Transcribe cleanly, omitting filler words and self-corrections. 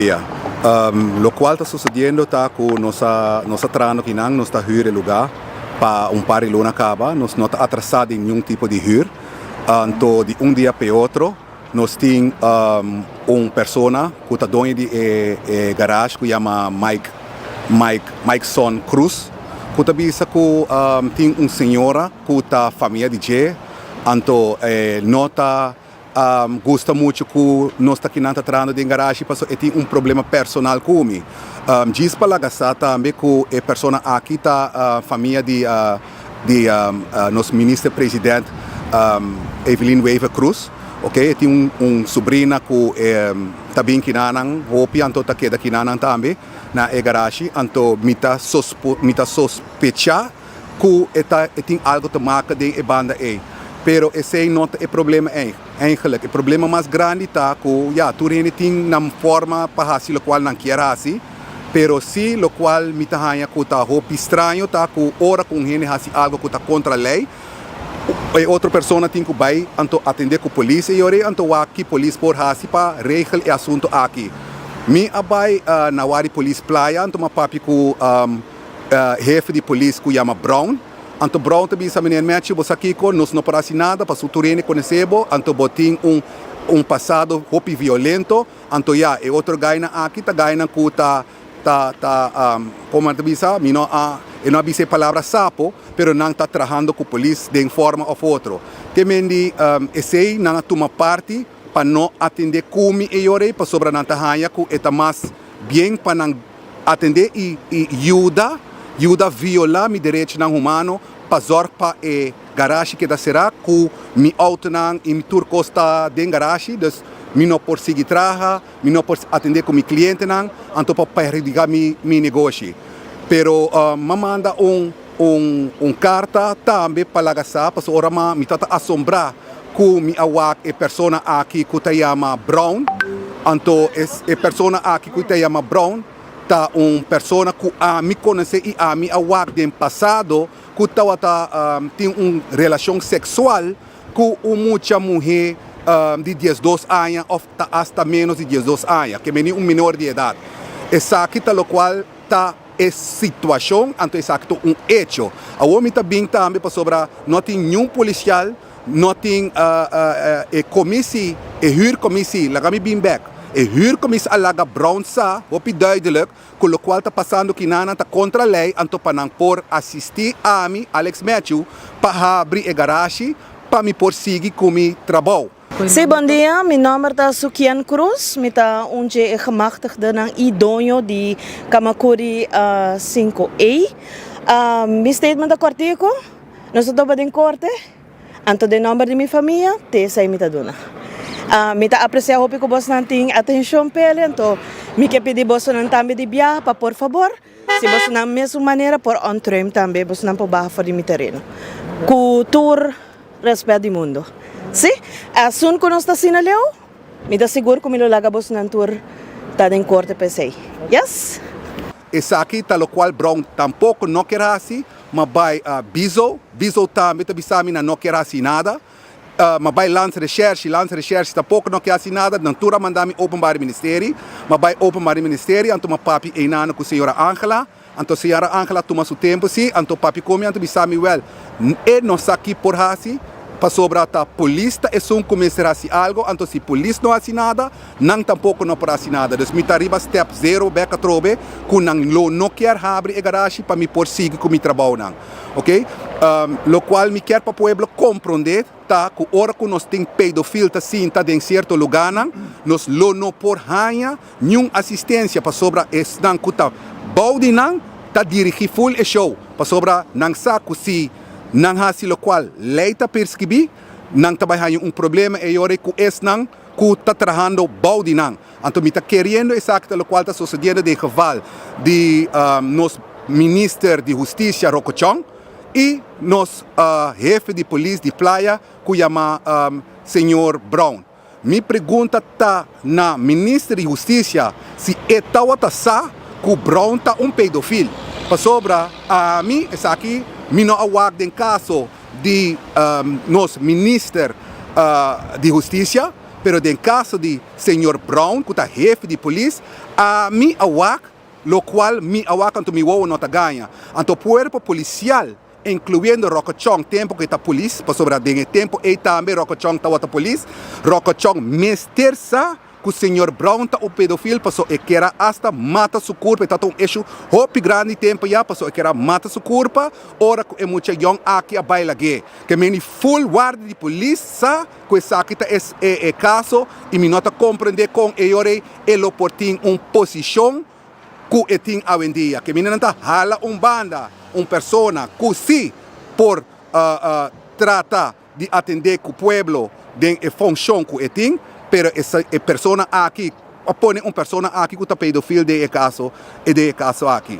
Ya. Locual ta sucediendo ta cu nos a nos ta trahando akinan, nos ta huur e lugar pa un par di luna caba, nos no ta atrasa den niun tipo di huur. Anto di un dia p'e otro nos tin un persona cu ta doño di e e garage cu yama Mike Mike Mikeson Cruz cu ta bisa cu tin un señora cu ta famia di dje anto e no ta A gusta mucho ku nos ta kinan ta trahando den garashi paso e tin un problema personal ku mi. Djis pa laga sa tambe ku e persona aki ta famia di di nos minister president Evelyn Wever Croes. Ok e tin un un subrina ku ta bin kinanan hopi anto ta keda kinanan tambe na e garashi anto mi ta mi ta sospecha. Ku e ta e tin algo te maka den e banda ei. Pero esei no ta e problema ei eigenlijk. E problema mas grandi ta ku ya tur hende tin nan forma pa hasi lokual nan kier hasi. Pero si lokual mi ta haña ku ta hopi straño ta ku ora ku un hende hasi algo ku ta kontra lei, e otro persona tin ku bai anto atendé ku polis e yora ei anto wak ki polis por hasi pa regel e asunto aki. Mi a bai na wak di polis Playa anto mi a papia ku. Hefe di polis ku yama Brown. Anto Brown ta bisa, Meneer Matthew, bo sa kiko? Nos no por hasi nada paso tur hende konosé bo, anto bo tin un un pasado hopi violento. Anto ya, e otro gainan aki ta gainan ku ta ta ta komo nan ta bisa? Mi no a e no a bisa e palabra sapo, pero nan ta trahando ku polis den forma òf otro. Te men di esei nan a tuma parti pa no atendé ku mi e yora ei pasobra nan ta haña ku e ta mas bien pa nan Atendé i i yuda yuda violá mi derechonan humano pa zòrg pa e garashi keda será ku mi outonan i mi tur kos ta den garashi, dus mi no por sigui traha, mi no por atendé ku mi klientenan, anto pa perhudiká mi mi negoshi. Pero m'a manda un un un karta tambe pa laga sa pasobra ora m'a mi tabata asombrá ku mi a wak e persona aki ku ta yama Brown. Anto e persona aki ku ta yama Brown ta un persona ku ami konosé i ami a wak den pasado ku tabata tin un relashon seksual ku un mucha muhé di diesdos aña òf ta asta ménos di diesdos aña, ke meni un minor di edat. Esaki ta lokual ta e situashon, anto esaki ta un echo. Awor mi ta bin tambe pasobra no tin niun polisial, no tin e komisi, e huurkomisi, laga mi bin bek, e huurkomisi a laga Brown sa hopi duidelijk ku lokual ta pasando kinanan ta kontra lei, anto pa nan por asisti ami, Alex Matthew, pa habri e garashi pa mi por sigui ku mi trabou. Sí, bon dia. Mi nomber ta Sukien Cruz. Mi ta un dje e gemachtigdenan i doño di Kamakuri 5 A. Mi statement ta kòrtiku. Nos ta topa den korte. Anto den nomber di mi famia, te esei mi ta duna. Mi ta apresiá hopi ku bosnan tin atenshon p'el, anto mi ke pidi bosonan tambe di biaha pa por fabor, si bosonan mesun manera por ontruim tambe, bosonan por baha for di mi tereno. Ku tur. Respet di mundo. Sí, esun ku nos ta asina leu, mi ta sigur ku mi lo laga bosnan tur ta den korte pa esei. Yes? Esaki ta lokual Brown tampoko no kier hasi, ma bai Bizo, Bizo tambe ta bisa mi nan no kier hasi nada, ma bai Landsrecherche, Landsrecherche tampoko no kier hasi nada, nan tur a manda mi Openbare Ministerie, ma bai Openbare Ministerie, anto ma papia einana ku señora Angela, Anto señora Angela tuma su tempu si, anto papi komi anto bisa mi wel e no sa ki por hasi pasobra ta polis ta esun ku mester hasi algo, anto si polis no hasi nada nan tampoko no por hasi nada. Dus mi ta riba step zero bek atrobe ku nan lo no kier habri e garashi pa mi por sigui ku mi trabounan. Ok, lokual mi kier pa pueblo kompronde ta ku ora ku nos tin pedofil ta sinta den sierto lugánan nos lo no por haña Niun asistencia pasobra esnan cu ta bou di nan ta dirigi full e show pasobra nan sa cu si nan haci locual ley ta perscribi nan ta bay haña un problema e yora cu esnan cu ta trahando bou di nan. Anto mi ta keriendo esaki ta locual ta sucediendo den geval di nos minister di husticia Rocco Chong y nos hefe di polis di playa cu yama señor Brown. Mi pregunta ta na Minister di Husticia si e tawata sa cu Brown ta un pedofil. Pasobra ami esaki mi no a wak den caso di nos Minister di Husticia. Pero den kaso di señor Brown, ku ta hefe di polis, ami a wak lokual mi a wak, anto mi wowo no ta gaña. Anto kuerpo polisial, inkluyendo Rocco Chong, tempu ku e ta polis, pasobra den e tempu ei tambe Rocco Chong tabata polis, Rocco Chong mester sa ku señor Brown ta un pedofil, paso e ker a asta mata su kurpa. E ta un issue hopi grandi tempu ya, paso e ker a mata su kurpa ora ku e mucha yòn aki a bai lag'é. Ke men full warda di polis sa ku esaki ta e kaso i mi no ta komprendé kon e ora e lo por tin un posishon ku e tin awendia. Ke men ta hala un banda un persona ku si por trata di atendé ku pueblo den e funshon ku e tin, pero e persona aki, pone un persona aki ku ta pedofil den e kaso, e den e kaso aki.